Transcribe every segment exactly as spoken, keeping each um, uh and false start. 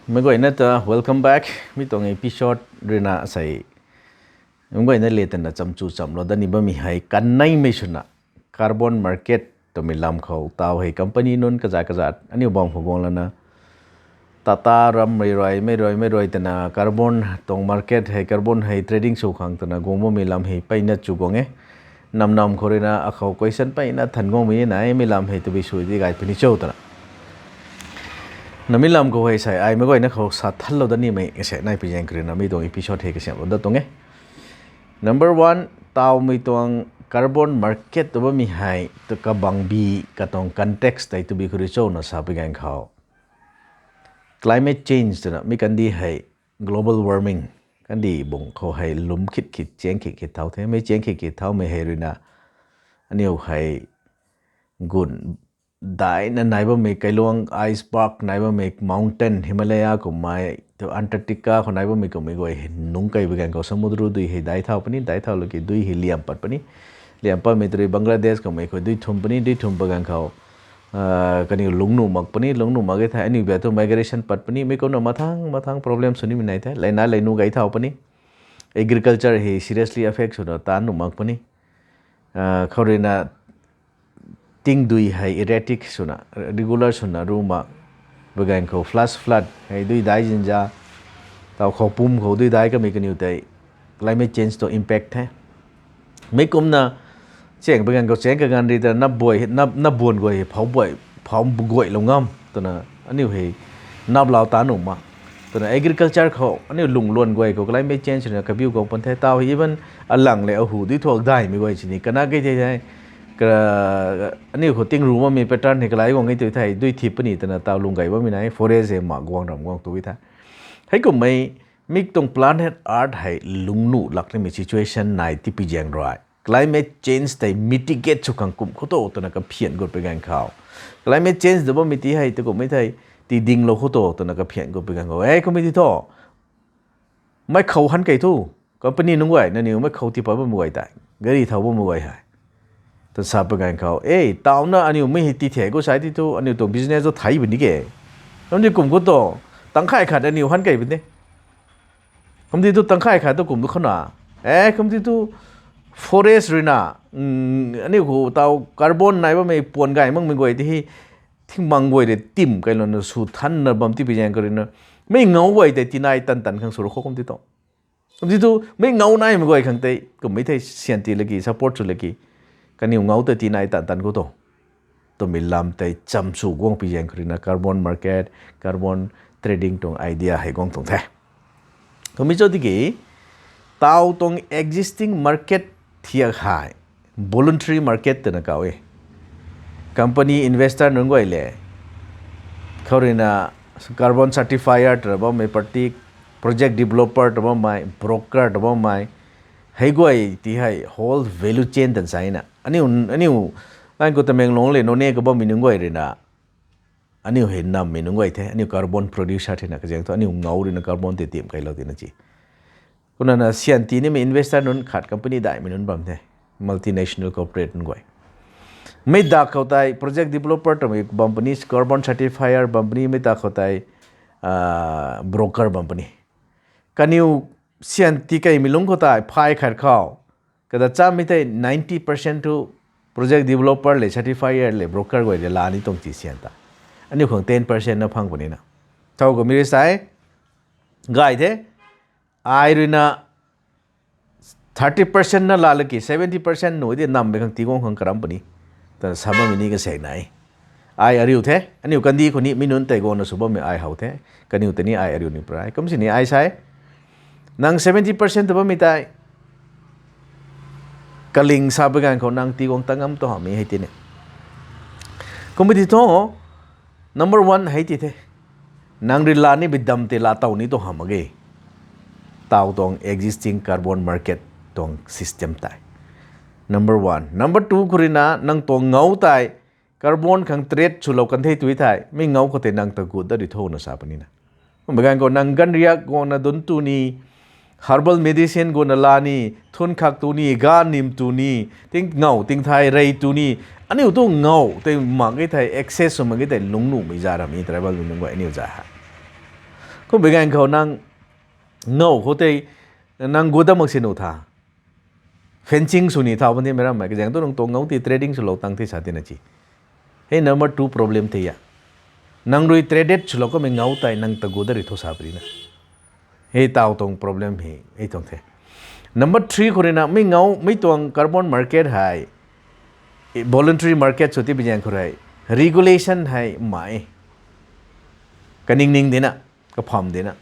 Meic guayna ta welcome back. Mi tuang episode ruina sei meic guayna le tana chamchu chamlou dat ni bammei hei kanneimei swna carbon market twmei lam khou taw hei company nunc kazat kazat aniu bam khou guang lana Tata ram mei rui mei rui mei rui twna carbon tuang market hei carbon hei trading sw khang twna guang bammei lam hei mpeyna chu guang e. Nam nam khou ruina akhou question mpeyna than guangmei ni nai, mi lam hei tabui sw di gay puni cho twna. Na mi lam khou hei sei ai meic guayna khou sa thanlou dat nimei kase nai pi zaeng khou ruina mi tuang episode hei kasiamhlou dat tuang e. Number one, tawmei tuang carbon market tw bammei hei tu kabangbi katuang context tei tabui khou rui cho na sa pi ganv khou climate change twna mi kandih hei global warming, kandih bung khou hei lum khit khit chaeng khit khit thau the. Mei chaeng khit khit thaumei hei ruina aniu hei gun daina nai bammei kailuang, iceberg nai bammei mountain, Himalaya kummei, tu Antarctica khou nai bammei kummei guay hei nungc kei pi ganv khou samudra dui hei dai thau puni, dai thau laki dui hei liam pat puni. Liam patmei tei rui Bangladesh kummei khou dui thum puni, dui thum pa ganv khou kaniw lungc nuh mak puni, lungc nuh mak e thei aniu bia thu migration pat puni, mi kumna mathang mathang problem sw nimei nai the. Leina leinu gay thau puni, agriculture hei seriously affect swna taanc nuh mak puni. Khou ruina tingdui hei erratic swna, regular swna ru mak pi ganv khou flash flood hei dui dai zinza, taw khou pum khou dui dai kamei kaniw tei climate change tuang impact the. Mi kumna chaeng pi ganv khou chaeng kaganv ri ta nap buan guay hei phau guaylou ngam twna aniu hei naplau taanc nuh mak twna agriculture khou aniu lungluan guay khou climate change ruina kabiu guang pan the. Taw hei even alang le ahu dui thuak daihmei guay sini kana kei the the aniu khou tingru bammei pattern hei kalai guang e tu thei dui thip puni twna taw lung gay bammei nai, forest hei mak guang ram guang tu e the. Heikummei mi tuang planet Earth hei lungc nuh lak nimei situation nai tipi zaeng rui climate change tei mitigate sw khang kum khou tu twna kaphian gut pi ganv khou, climate change tw bammei ti hei tu kummei thei ti dinglou khou tu twna kaphian gut pi ganv khou, e kummei ti thu meic khou han kei thu, company nunc guay nangniw meic khou tii pat bammei guay tei, gari thau bammei guay hei tw sa pi ganv khou, e tawna aniu mei hei ti the khou sai ti thu aniu tuang business tu thei puni ke. Kum di kum khou tu tangkhay khat aniu han kei puni. Kum di thu tangkhay khat tu kum tu khou na, e kum di thu forest ruina aniu khou taw carbon nai bammei puan gay makmei guay ti hei thingmang guay rui tim kailouna sw thanna bam tipi zaeng khou ruina mei ngau guay tei tinai tan tan khang sw rou khou kum di thu, kum di thu mei ngau naimei guay khang tei kummei thei syan ti laki support sw laki kaniw ngau tei tinai tan tan khou tu twmei lam tei chamsu guang pi zaeng khou ruina carbon market, carbon trading tuang idea hei guang tuang the. Kummei cho tiki taw tuang existing market thiak hei voluntary market twna kau e. Company investor nunc guay le khou ruina carbon certifier tw bammei party, project developer tw bammei, broker tw bammei, hei guay ti hei whole value chain tan saina aniu, aniu lan khou Tamenglong le Noney khou bammei nunc guay ruina aniu hei nammei nunc guay the, aniu carbon producer thena kazaeng thu aniu ngau ruina carbon tei tim kailou tina ci. Kumna na syan ti nimei investor nunc khat company daihmei nunc bam the, multinational corporate nunc guay. Mei dak khou tei project developer twmei bam puni, carbon certifier bam puni, mei dak khou tei broker bam puni. Kaniw syan ti keimei lungc khou tei phay khat khou kada chammei tei ninety percent thu project developer le certifier le broker guay le la ni tuang ti syan ta, aniu khang ten percent na phang punina. Thau kamei rui sai gay the, ai ruina thirty percent na la laki seventy percent nu di nammei khang tiguang khang karam puni twna sa bammei ni kasaekna e. Ai ariu the, aniu kandih khou ni mi nunc tei guangna sw bammei ai how the, kaniw tei ni ai ariu ni pray kum sini ai sai, nang seventy percent tw bammei tei kaling sa pi ganv khou nang tiguang ta ngam tu hamhmei hei tini. Kummei ti thu number one hei ti the, nang rui la ni bi dam tei laa tow ni tu hamh mak ge. Taw tuang existing carbon market tuang system tei number one. Number two khou ruina nang tuang ngau tei carbon khang trade swlou kan the tu thei mei ngau khou tei nang ta gut dat ri tho na sa punina. Kum pi ganv khou nang ganriak guangna dun tu ni, herbal medicine guangna la ni, thun khak tu ni, ga nim tu ni, ting ngau ting thai rei tu ni, aniu tu ngau tei mak e thei access sw mak e thei lungc nuhmei za ramei tribal nunc guay aniu za hei Kum bi ganv khou nang ngau khou tei nang gu dat mak si nuh tha. Fencing sw ni thau pan the meic rammei, kazaeng tu nang tuang ngau ti trading swlou tang the sa tina chi. Hei number two problem the a. Nang rui traded swlou kamei ngau tei nang ta gu dat rui tho sa puni na. Hei taw tuang problem hei, hei tuang the. Number three khou rui na, mi ngau, mi tuang carbon market hei, voluntary market sw ti bi zaeng khou rui, regulation hei mai. Kaningning dina, kapham dina.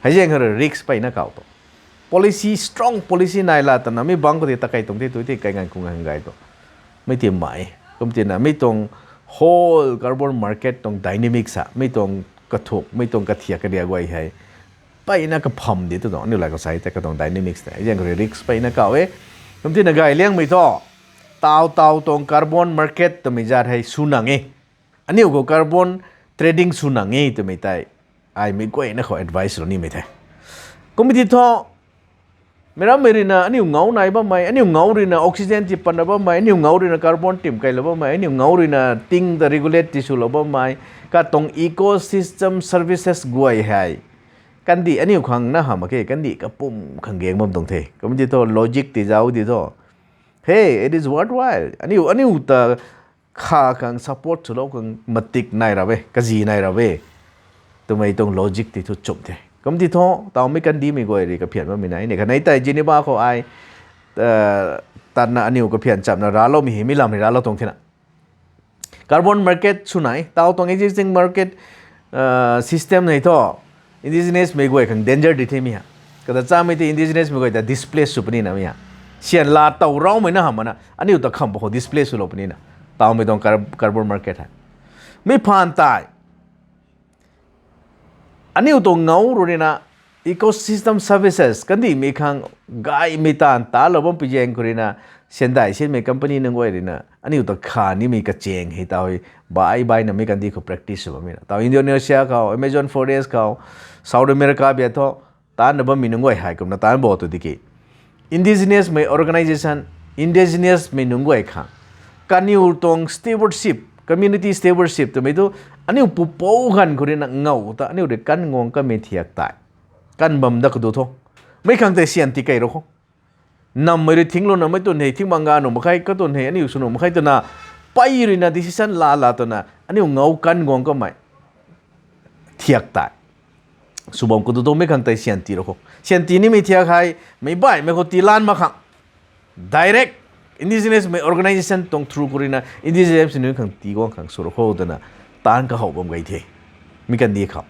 Hei zaeng khou rui risk peyna kau tu. Policy, strong policy nai la twna, mi bangc khou ti takei tuang the tu ti kai nganv khung hang gay tu. Mi ti mai. Kum tina, mi tuang whole carbon market tuang dynamics a, mi tuang kathuk, mi tuang kathiak karia guay hei. Peyna kapham di tu tuang, aniu lai khou sa tei katuang dynamics tei. Hei zaeng khou rui risk peyna kau e. Kum tina gay liangmei thu. Taw taw tuang carbon market twmei zat hei sw nang e. Aniu khou carbon trading sw nang e twmei tei. Ai mi guayna khou advice lou nimei the. Kum ti thu, meic rammei rui na, aniu ngau nai bammei, aniu ngau rui na oxygen ti patna bammei, aniu ngau rui na carbon tim keylou bammei, aniu ngau rui na ting ta regulate ti swlou bammei, katuang ecosystem services guay hei. Kandih aniu khang na hamh mak khe, kandih kapum khang gaeng bam tuang the. Kum ti thu logic ti zauc ti thu. Hey, it is worthwhile. Aniu, aniu ta kha khang support swlou khang matik nai ra e, kazi nai ra e. Twmei tuang logic ti thu chum the. Kum ti thu, tawmei kandihmei guay rui kaphian bammei nai. Ni khanei tei Geneva khou ai, tatna aniu kaphian chamna racloumei hei, mi lam hei raclou tuang thina. Carbon market sw nai, taw tuang existing market system hei thu, indigenous mei guay khang danger di themei ha. Kata chamei tei indigenous mei guay ta displace sw puni na mi ha. Syan laa taw raumei na hamh mana, aniu ta kham pa khou displace swlou puni na. Tawmei tuang car-, carbon market hei. Mi phaan tei. Aniu tuang ngau rui na ecosystem services, kandihmei khang gaymei taanv talou bam pi zaeng khou rui na, syan dai sinmei company nunc guay rui na, aniu ta kha nimei kachaeng hei taw hei, bai bai na mi kandih khou practice sw bammei na. Taw Indonesia khou, Amazon forest khou, South America bia thu, taanna bammei nunc guay hei kumna taanc bo tu diki. Indigenous mei organisation, indigenous mei nunc guay khang. Kaniw tuang stewardship, community stewardship twmei tu, aniu pupouc ganv khou rui na ngau ta, aniu rui kan guang kamei thiak tei. Kan bam dat kadu tho. Mei khang tei syan tikei rou khou. Nammei rui thinglouna mei twn hei, thing bang ga nuh mak khe, ka twn hei, aniu sw nuh mak khe twna, pey rui na decision laa laa twna, aniu ngau kan guang kamei thiak tei. Sw bam kadu tho mei khang tei syan ti rou khou. Syan ti nimei thiak hei, meic baihmei khou tii lan mak khang. Direct, indigenous mei organisation tuang through khou rui na, indigenous nunc khang tii guang khang sw rou khou twna, taanc kahow bam gay the. Mi kandih khou.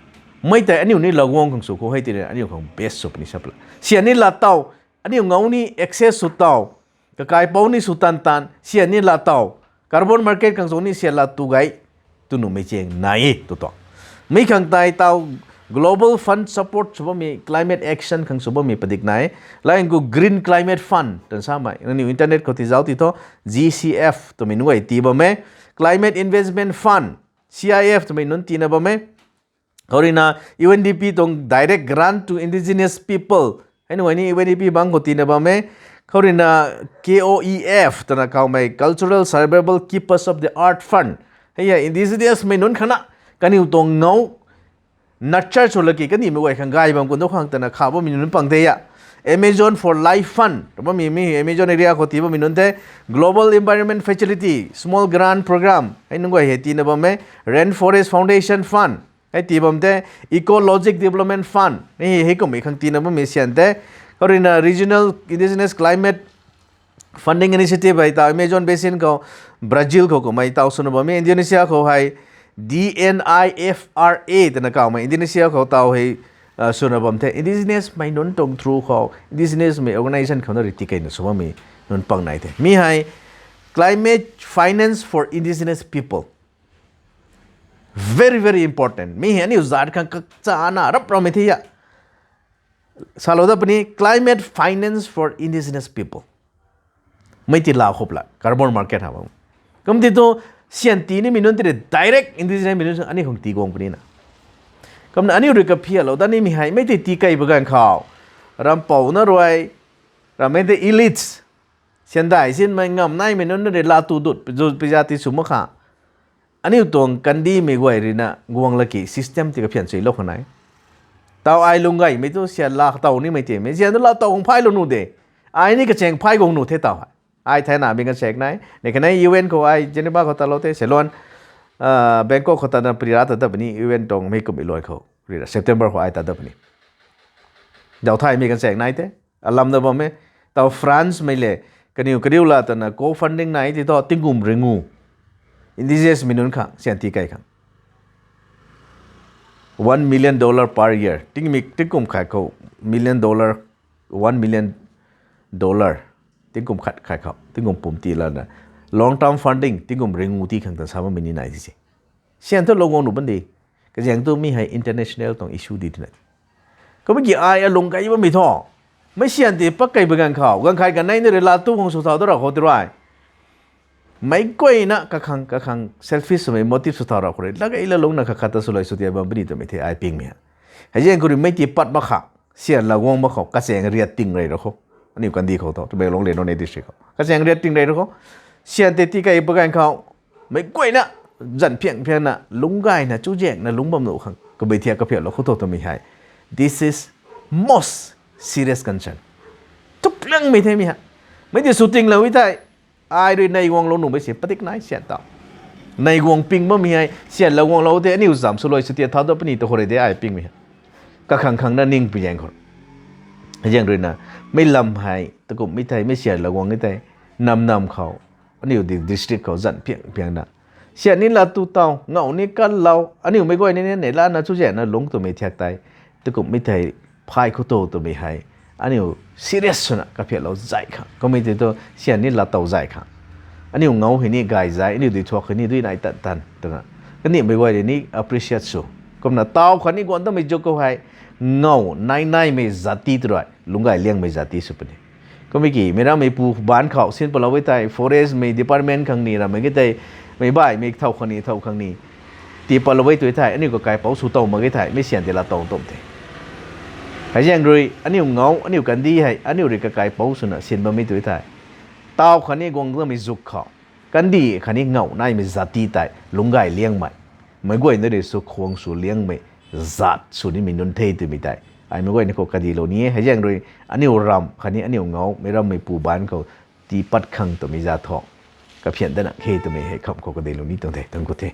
Mei tei aniu ni laa guang khang sw khou hei tina, aniu khang best sw puni sa pla. Syan ni laa taw, aniu ngau ni access sw taw, kakaipouc ni sw tan tan, syan ni laa taw, carbon market khang sw ni syan laa tu gay, tu nuhmei chaeng nai e tu tuang. Mi khang tei taw Global Fund support sw bammei, climate action khang sw bammei padik nai e. Layang khou Green Climate Fund twna samei, nangniw internet khou tii zauc ti tho, G C F twmei nunc guay tii bam e. Climate Investment Fund, C I F twmei nunc tiina bam e. Khou rui na U N D P tuang Direct Grant to Indigenous People, hei nunc guay ni U N D P bangc khou tiina bam e. Khou rui na K O E F twna kawmei Cultural Survival Keepers of the Earth Fund. Hei hei indigenous mei nunc khang na, kaniw tuang ngau nurture sw laki kandihmei guay khang gay bam kun tu khang twna kha bammei nunc pang the a. Amazon for Life Fund twna bammei, mi Amazon area khou tii bammei nunc the. Global Environment Facility Small Grant Program, hei nunc guay hei tiina bam e. Rainforest Foundation Fund, hei tii bam the. Ecologic Development Fund, hei, hei kummei khang tiina bammei syan the. Khou rui na Regional Indigenous Climate Funding Initiative hei taw Amazon Basin khou, Brazil khou kummei taw swna bam e. Indonesia khou hei D N I F R A twna kawmei Indonesia khou taw hei swna bam the. Indigenous mei nunc tuang through khou, indigenous mei organisation khou na rui tikeyna sw bammei nunc pang nai the. Mi hei climate finance for indigenous people. Very, very important. Mi hei aniu zat khang kakchana rap rammei the a. Salou dat puni climate finance for indigenous people. Mei ti lau khou pla carbon market ha bam. Kum ti thu syan ti nimei nunc ti rui direct indigenous mei nunc aniu khang tii guang puni na. Kumna aniu rui kaphialou dat nimei hei mei tei tikey ba ganv khou, rampouna rui, rammei tei elites, syan dai sinmei ngam naimei nunc rui laa tu dut, pizat ti sw mak kha. Aniu tuang kandihmei guay rui na guang laki system ti kaphian chuilou khang nai. Taw ai lungc gaymei tu syan la tow nimei timei. Syan tu la tow khang phaylou nuh de. Ai ni kachaeng phay guang nuh the taw hei. Ai thaina mi kan sek nai. Ni kanei U N khou ai Geneva khou talou the. Seluan, Bangkok khou tatna pari ra ta dat puni U N tuang mei kummei luai khou. Rira September khou ai ta dat puni. Zauc thaymei kan sek nai the. Alam da bam e. Taw France mei le. Kaniw kariu la twna co-funding nai ti thu tingkum ringu. Indigenous mei nunc khang, syan ti kai khang. One million dollar per year. Tingmik, tingkum khat khou million dollar, one million dollar. Tingkum khat khat khou, tingkum pum ti lana. Long term funding, tingkum ringu ti khang tan sa bammei ni nai ti se. Syan thu lou guang nuh ban de. Kazaeng tu mi hei international tuang issue di tina. Kummei ki ai alung kai bammei thu. Mei syan ti pak kai ba ganv khou, ganv khat ganv nei na rui la tu khang sw thau da ra khou ti rui. Meic guayna kakhang, kakhang selfish swmei motive sw thau ra khou rui. Lagei la lungna khat khat ta swluai sw tia bam puni twmei the ai pingmei ha. Hei zaeng khou rui mei ti pat mak kha, syan la guang mak khou, kachaeng riat ting rey ra khou. Aniu kandih khou tho, Tamenglong le Noney district khou. Kachaeng riat ting rey ra khou. Syan tei ti kai pa ganv khou, meic guayna, zan phiang phiangna, lungc gayna, chuzaenghna, lungc bam nuh khang, kabei thiak kaphiaklou khou tho twmei hei. This is most serious concern. Thupliangmei the mi ha. Mei ti sw tinglou e thei, ai rui nei guanglou nuhmei se padik nai syan ta. Nei guang ping bammei hei, syan la guanglou tei aniu zam swluai sw tia thau da puni ta khou rui de ai pingmei ha. Kakhang khang na ning pi zaeng khou. Zaeng ruina, mei lam hei, takumhmei thei, mei syan la guang e thei, nam nam khou, aniu di district khou zan phiang phiangna. Syan ni la tu tau, ngau ni kanlou, aniu meic guay ni ni nei lana chuzaenghna lungc twmei thiak tei, takumhmei thei, phay khou tu twmei hei, aniu serious swna kaphiaklou zay khang. Kummei tei tu syan ni la tow zay khang. Aniu ngau hei ni gay zay, aniu dui thuak hei ni dui nai tan tan twna. Kandihmei guay rui ni appreciate sw. Kumna taw khatni guang tamei zuk khou hei, ngau nai naimei zat ti tu rui, lungc gay liangmei zat ti sw puni. Kummei ki, meic rammeipu baanc khou sin palou e thei, forest mei department khang ni rammei ke tei, meic baihmei thow khang ni, thow khang ni. Tii patlou e tu thei, aniu kakaipouc sw tow mak e thei, mei syan tei la tow tum the. Hei zaeng rui, aniu ngau, aniu kandih hei, aniu rui kakaipouc swna sin bammei tu thei. Taw khatni guang tamei zuk khou. Kandih khatni ngau naimei zat ti tei, lungc gay liangmei. Meic guayna rui sw khuang sw liangmei, zat sw nimei nunc the twmei tei. Ai meic guayna khou kadilou ni e, hei zaeng rui, aniu ram khatni aniu ngau, meic rammeipu baanc khou, tii pat khang twmei zat thu. Kaphian dana khe twmei hei kham khou kadilou ni tuang the, tang ku the.